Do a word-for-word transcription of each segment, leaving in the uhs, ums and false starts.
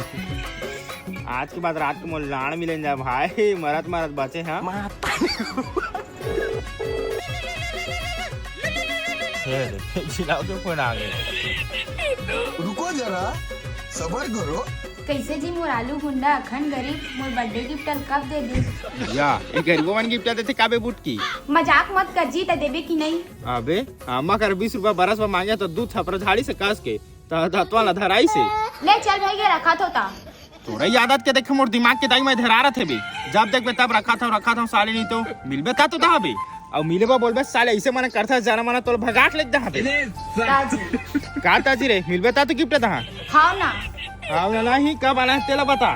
आज के बाद रात के मोर लाड़ मिले जा भाई, मरत मरत बचे हाँ। हे रे, चिल्लाओ तो फोन आ गए। रुको जरा, सबर करो। कैसे जी मोर आलू गुंडा अखन गरीब मोर बर्थडे गिफ्ट ल कब दे दे? या, ये गरीबो मन गिफ्ट देथे काबे बुटकी? मजाक मत कर जी, त देबे कि नहीं? अबे, अम्मा कर बीस रुपया बरस में मांगे तो दू थपरा झाड़ी से कस के त दतवा ला धराई से। ले चल भाई, ये रखा थो ता। तोरा ये आदत के देखे मोर दिमाग के दाई में धरा रथे बे। जब देखबे तब रखा था, रखा था साले, नहीं तो मिलबे ता तो दहाबे। अउ मिले बा बोलबे साले, ऐसे मने करथा जाना माना तोल भगाट लेके दहाबे। ताजी। का ताजी रे, मिलबे ता तो गिफ्ट दहा। खाओ ना। हाँ ना, नहीं, कब आना है तेला बता।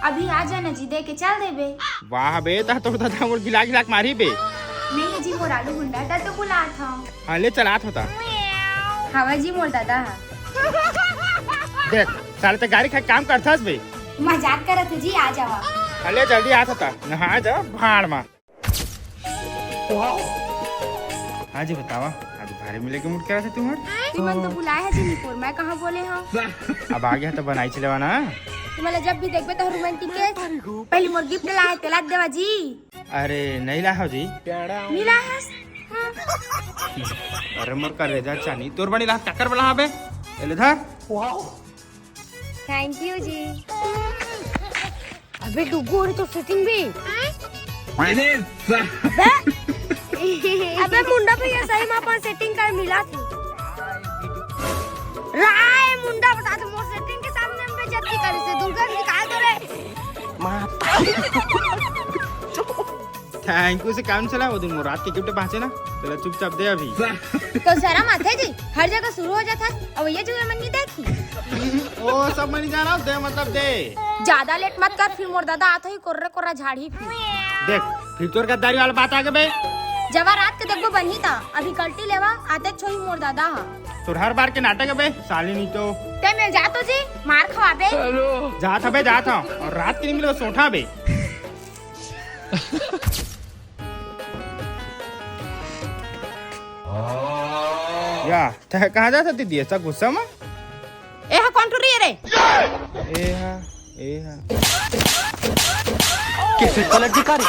अभी आ जाना जी, दे के चल देबे। वाह बे, ता तोर दादा मोर गिला गिला के मारी बे। नहीं जी मोर आलू गुंडा, ता तो बुलात हूँ। हाँ, ले चलात होता। हवा जी मोर दादा हा। देख, साले ते गाड़ी खा काम करथस बे। मजाक करत हूँ जी, आ जावा। हाँ, ले जल्दी आत होता, नहा जा भाड़ मा। हाँ जी, बतावा, आज भारे मिले के मुड़ के आते तुम्हार? तुमन तो बुलाए है जी निपोर, मैं कहाँ बोले हूँ? अब आ गया तो बनाई चलेवा ना। तुम्हारा जब भी देखबे तो रोमांटिक के पहली मोर गिफ्ट लाए, तेला देवा जी। अरे नहीं लाहो जी। मिला है। अरे मोर करेजा चानी, तोर बनी लात काकर बला हबे। एले धर। थैंक यू जी। अबे डुगू, और तो सेटिंग भी। अबे मुंडा पे ये सही में अपन सेटिंग कर मिला थी। राय मुंडा बता दे, मोर सेटिंग के सामने हम बेइज्जती करे से दुर्गा निकाल दो रे। थैंक यू से काम चला, वो दिन मोर रात के गिफ्ट बांचे ना, चला चुपचाप दे अभी। तो शर्म आथे जी, हर जगह शुरू हो जाता है। अब ये जो ये मन नहीं देखी। ओ सब मन जाना, दे मतलब दे। ज्यादा लेट मत कर, फिर मोर दादा आते ही कोर्रे कोर्रा झाड़ी फिर। देख, फिर तोर गद्दारी वाला बात आ गए बे। जवा रात के देखबो बनही ता, अभी कल्टी लेवा, आते छोही मोर दादा हा। तोर हर बार के नाटक है बे, साली नहीं तो। ते मिल जा तो जी, मार खवाबे। जात हबे, जात हूँ। और रात के नहीं मिले, सोठा बे। या, तै कहाँ जात हस दीदी, ऐसा गुस्सा में? ए हा कौन टुरी है रे? ए हा, ए हा। कैसे पलट दिखा रे?